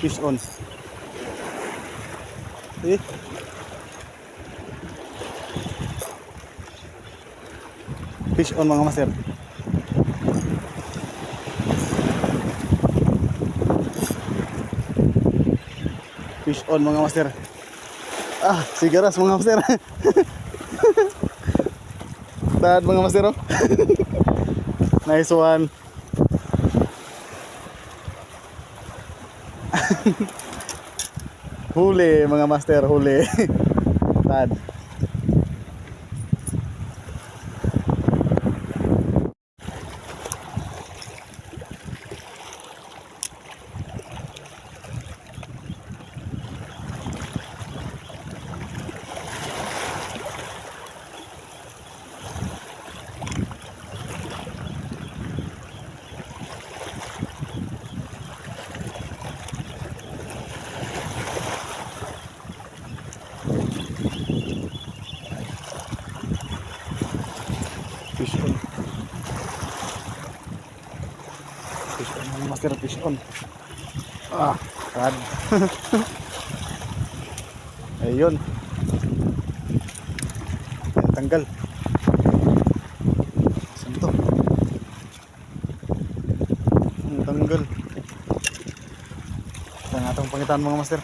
Fish on. Eh. Fish on, mga master. Fish on, mga master. Ah, sigaras, mga master. Tad, mga master, oh. Nice one. Huli, mga master, huli. Tad. Fish on. Fish on, mga master, fish on. Ah, tad. Ayun. Ayan, tanggal. Saan to? Ang tanggal. Ito nga itong pangitaan, mga master.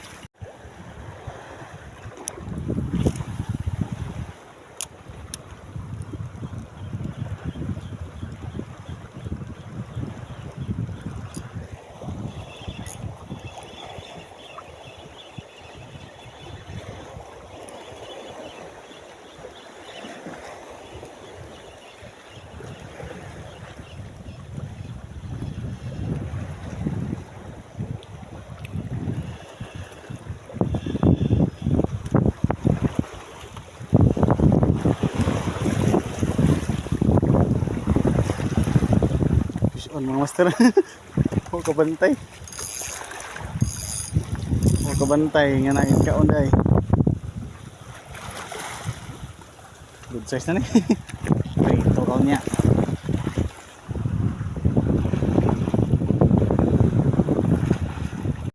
Fish on, mga master. Huwag kabantay. Huwag kabantay. Nga na kaon day. Good size na ni. Ay, ito kaon niya.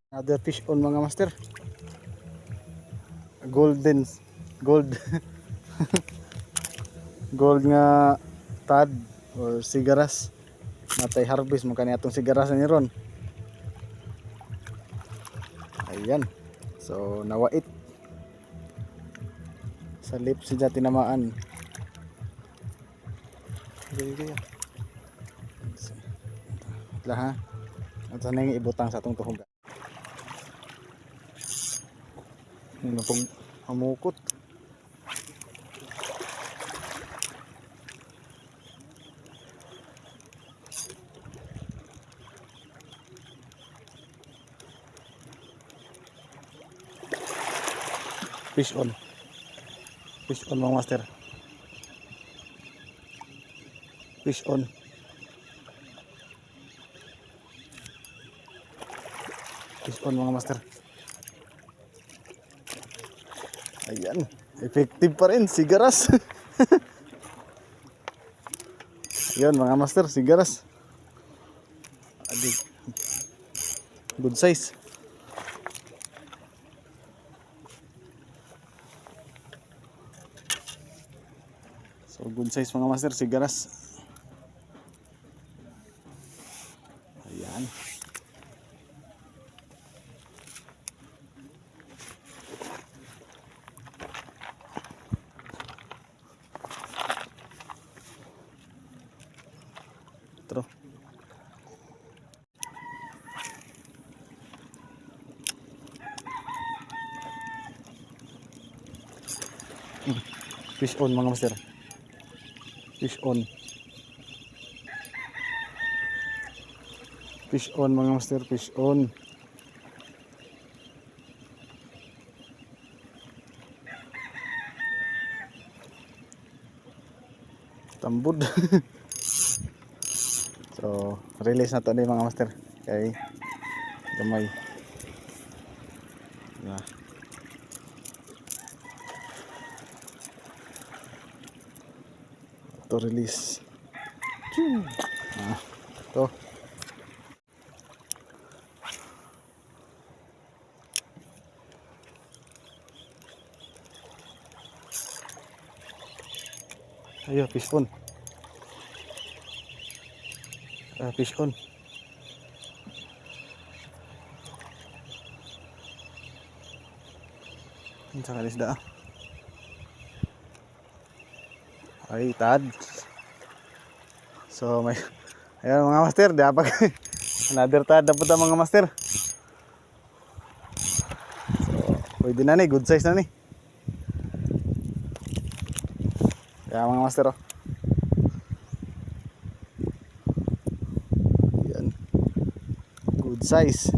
Another fish on, mga master. Golden. Gold. Gold nga tad or sigaras. Natay harvest mo kani atong sigaras ni ron. Ayan. So nawait. Sa lips siya tinamaan. Gaya gaya. Lah ha. At sana yung ibutang sa atong tuhog. Ano pong amukot. Fish on. Fish on, mga master. Fish on. Fish on, mga master. Ayan. Effective pa rin. Sigaras. Ayan, mga master. Sigaras. Adi. Good size. So good size, mga master, sigaras. Ayan. Tro. Fish on, mga master. Fish on. Fish on, mga master, fish on. Tambod. So, release na to ni, mga master. Kay gamay. Na. To release. Choo. Ah, to. Ayo, fish on. Ah, fish on. Unsa ka isda, ah? Ay, tad. So may, ayan, mga master, di pa another tad na po ta, mga master. So, pwede na ni, good size na ni. Kaya, mga master, oh. Yan. Good size.